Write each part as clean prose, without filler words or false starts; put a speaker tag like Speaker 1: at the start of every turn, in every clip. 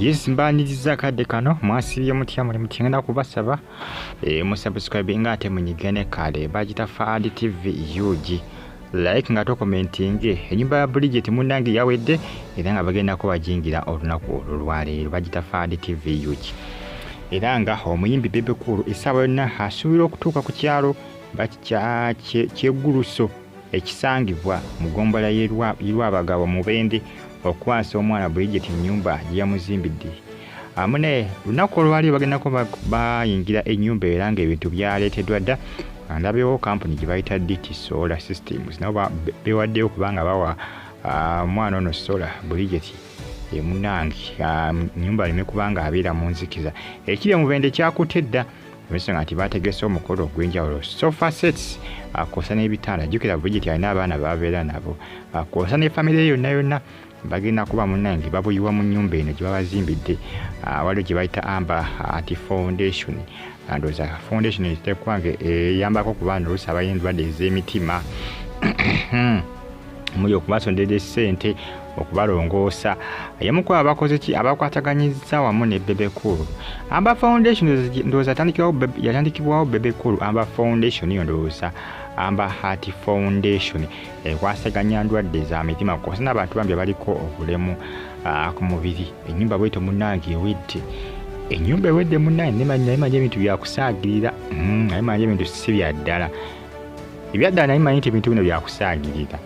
Speaker 1: Yes, mbaniriza akadde kano. Mwasibye mutya? Muli mutya? Ngenda kubasaba musubscribe nga ate munyigene kale bagita Fahad TV UG, like nga tokomentinge. Enyumba ya Bridget munnange yawedde era nga bagendako bajingira olunaku olwo lwaleero. Bagita Fahad TV UG. Era nga omuyimbi Bebe Cool essaawa yonna asuubira okutuuka ku kyalo Kyeguluso ekisangibwa mu ggombolola y'e Lwabagabo Mubende okukwasa omwana Bridget ennyumba gye yamuzimbidde. Amune lunaku olwaleero bagendako bayingira ennyumba era ng'ebintu byaleeteddwa dda. Ndabeewo kampuni gye bayita DT Solar Systems, nabo bewaddeyo kubanga bawa omwana ono solar Bridget munnange nnyumba aleme kubanga abeera mu nzikiza. Ekiri e Mubende kyakutte dda ensonga nti bategese omukolo ogw'enjawulo, sofa sets kwosa n'ebitanda. Jjukira Bridget alina abaana babeera nabo, kwosa ne famire ye yonna yonna bagenda kuba munnange babuyiwa mu nnyumba eno gye babazimbidde. Waliwo gye bayita Amber Heart Foundation, ndowooza foundation etekwa nga eyambako ku baana oluusi abalina endwadde ez'emitima, muli okubasondera essente, okubalongoosa. Yamu ku abakoze ki abakwataganyizza wamu ne Bebe Cool, Amber Foundation ndowooza yatandikibwawo Bebe Cool. Amber Foundation yo ndowooza Amber Heart Foundation ekwasaganya ndwadde za mitima kwosa n'abantu bambi abaliko obulemu ku mubiri. Ennyumba bwetyo munnange ewedde, ennyumba ewedde munnange. Naye manyi ebintu byakusaagirira, naye manyi ebintu si bya ddala, ebyaddala, naye manyi nti ebintu bino byakusaagirira.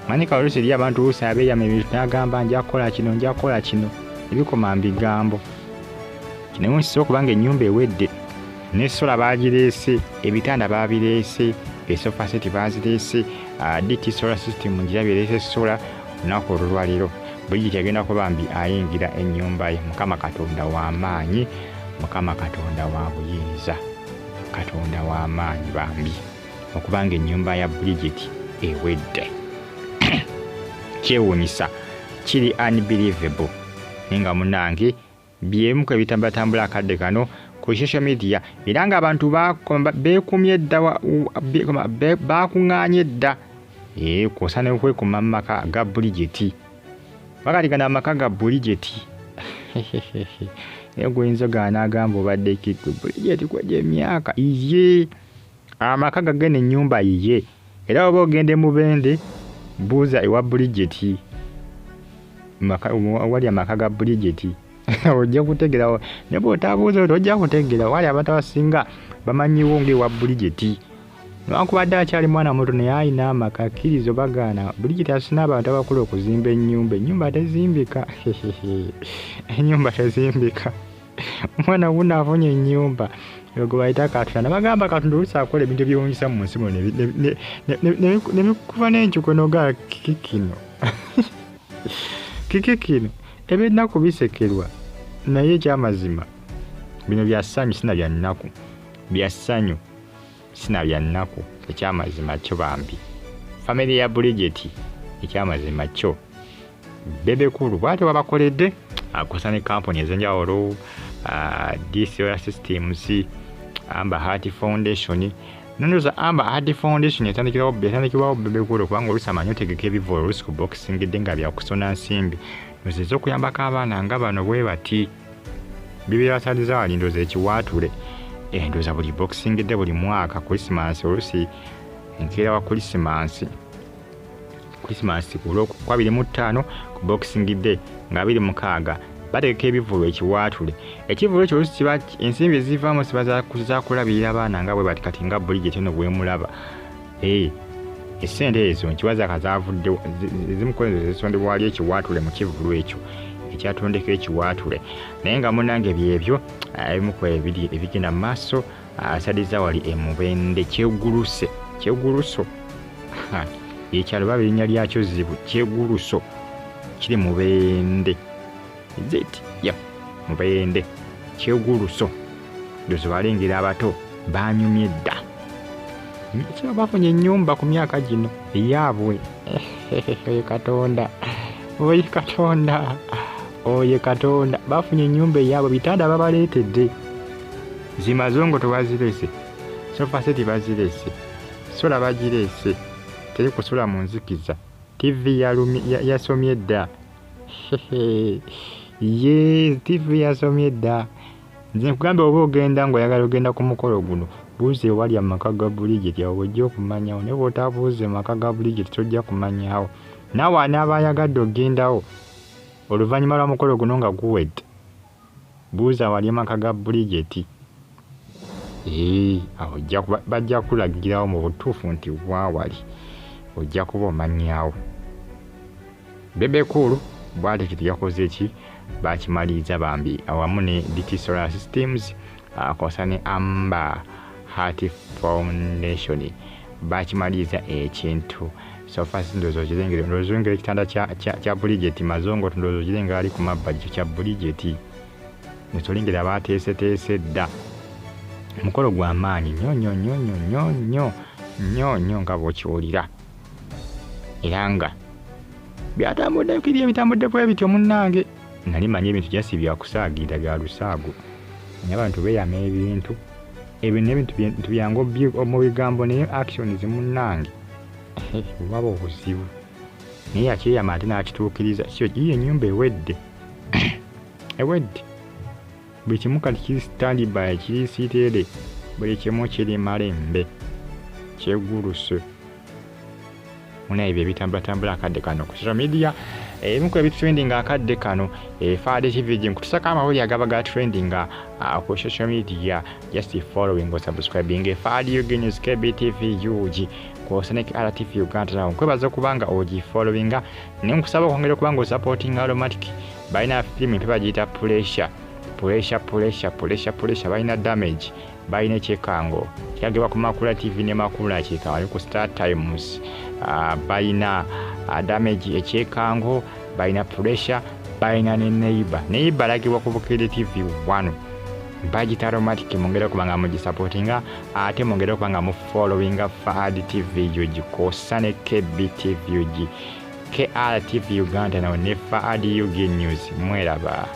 Speaker 1: Manyi kale oluusi eri abantu oluusi abeeyama ebintu n'agamba nja kukola kino, nja kukola kino, ebikoma mu bigambo. Kinewuunyisa okuba nga ennyumba ewedde ne solar baagireese, ebitanda baabireese, esofa set baazireese, DT Solar System ngirabye ereese solar. Olunaku olwaleero Bridget agenda kuba mbi ayingira ennyumba ye. Mukama Katonda w'amaanyi, Mukama Katonda wa buyinza, Katonda w'amaanyi bambi. Okubanga ennyumba ya Bridget ewedde kyewuunyisa, kiri unbelievable, naye nga munnange byemu ku ebitambulatambula akadde kano ku social media. Era ng'abantu beekumye dda, bakuŋŋaanye dda kwosa n'okwekuma mu maka ga Bridget. Bakati gano amaka ga Bridget, naye guyinza ogaana agamba obadde kigwe Bridget kwegyo emyaka iye amaka gagenda ennyumba yiye. Era oba ogenda e Mubende, buuza ewa Bridget wali amaka ga Bridget, ojja kutegerawo. Naye bw'otabuuza tojja kutegera. Wali abantu abasinga bamanyiwo ng'ewa Bridget, newankubadde akyali mwana muto naye alina amaka. Kkiriza obagaana, Bridget asina abantu abakulu okuzimba ennyumba. Ennyumba tezimbika, ennyumba tezimbika. Omwana wuno afunye ennyumba gwe bayita Katonda. Nabagamba Katonda oluusi akola ebintu ebyewuunyisa mu nsi muno ne bikuba n'enkyuko nogaa kiki kino, kiki kino. Ebyennaku bisekerwa, naye ekyamazima bino bya ssanyu sina bya nnaku, bya ssanyu sina bya nnaku. Ekyamazima kyo bambi famire ya Bridget, ekyamazima kyo Bebe Cool bw'atyo babakoledde akosa ne kampuni ez'enjawulo, DCR Systems, Amber Heart Foundation. Nondoza Amber Heart Foundation yatandikibwawo Bebe Cool kubanga oluusi amanyi otegeka ebivvulu oluusi ku Boxing Day nga byakusona nsimbi ndoza ez'okuyambako abaana nga bano bwe bati bibeera wali ndoza ekiwaatule. Ndowooza buli Boxing Day buli mwaka Christmas, oluusi enkeera wa Christmas, Christmas ku olwoku 25 ku Boxing Day nga 26 bategeka ebivvulu ekiwaatule. Ekivvulu ekyo oluusi kiba ensimbi ezivaamu ziba zakulabirira abaana nga bwe bati. Kati nga Bridget eno bwemulaba, essente ezo nkiba zaka zavudde ezimu ku ezo zisondebwa wali ekiwaatule mu kivvulu ekyo ekyatondeka ekiwaatule. Naye nga munnange byebyo ebimu ku ebiri ebigenda mu maaso asaliza wali e Mubende Kyeguluse, Kyeguluso ekyalo baba erinnya lyakyo zibu. Kyeguluso kiri Mubende, is it? Yeah, Mubende Kyeguluso. Ndozi balengera abato banyumye dda kiba bafunye ennyumba ku myaka gino eyaabwe. Oye Katonda, oye Katonda, oye Katonda, bafunye ennyumba eyaabwe, bitanda babaleetedde, zimazongo tebazirese, sofa set bazirese, solar bagireese, teri kusula mu nzikiza, TV yasomye dda. Ye TV yasomye dda. Nze nkugambye oba ogenda ng'oyagala ogenda ku mukolo guno, buuza ewali amaka ga Bridget, awo ojja okumanyawo, naye bw'otabuuze maka ga Bridget tojja kumanyawo. Naawe anaaba ayagadde ogendawo oluvannyuma lwa mukolo guno nga guwedde, buuza awali amaka ga Bridget. Ee, awo ojja kuba bajja kukulagirawo mu butuufu nti waawali, ojja kuba omanyawo. Bebe Cool bw'atyo kiti yakoze ki, bakimaliriza bambi awamu ne DT Solar Systems kwosa ne Amber Heart Foundation, bakimaliriza ekintu. So far ndowooza okirengera, ndowooza olengera ekitanda kya Bridget Mazongo, ndowooza okirengera ali ku mabbali kyo kya Bridget. Netolengera baateeseteese dda. Omukolo gwa maanyi nnyo nnyo nnyo nnyo nnyo nnyo nnyo nnyo nga bw'okiwulira. Era nga byatambudde kiri ebitambudde bwe bityo munnange. Nali manyi ebintu just byakusaagira bya lusaago. Naye abantu beeyama ebintu. Ebyo n'ebintu byangu mu bigambo, naye actions munnange waba obuzibu. Naye yakyeyama ate n'akituukiriza. Kyo yiyo ennyumba ewedde. Ewedde. Buli kimu kati kiri stand by, kiri siteere. Buli kimu kiri malembe. Kyeguluse. Munaye ebyo ebitambulatambula akadde kano ku social media, ebimu ku ebitrending akadde kano. Fahad TV gye nkutusako amawulire agaba ga trending ku social media. Just following or subscribing Fahad UG News, KBTV UG kwosa ne RTV Uganda. Nawo nkwebaza okuba nga ogifollowinga, naye nkusaba okwongera okuba nga osupportinga Aromatic. Balina firimu empya bagiyita Pressure, Pressure, Pressure, Pressure, Pressure. Balina Damage, balina Ekyekango kiragibwa ku Makula TV ne Makula Kyekango ali ku Star Times. Balina Damage, Ekyekango, balina Pressure, balina ne Neighbor. Neighbor alagibwa ku Bukedde TV 1. Bagita Aromatic. Mwongere okuba nga mugisupportinga, ate mwongere okuba nga mufollowinga Fahad TV UG kwosa ne KBTV UG, KRTV Uganda nawo ne Fahad UG News. Mweraba.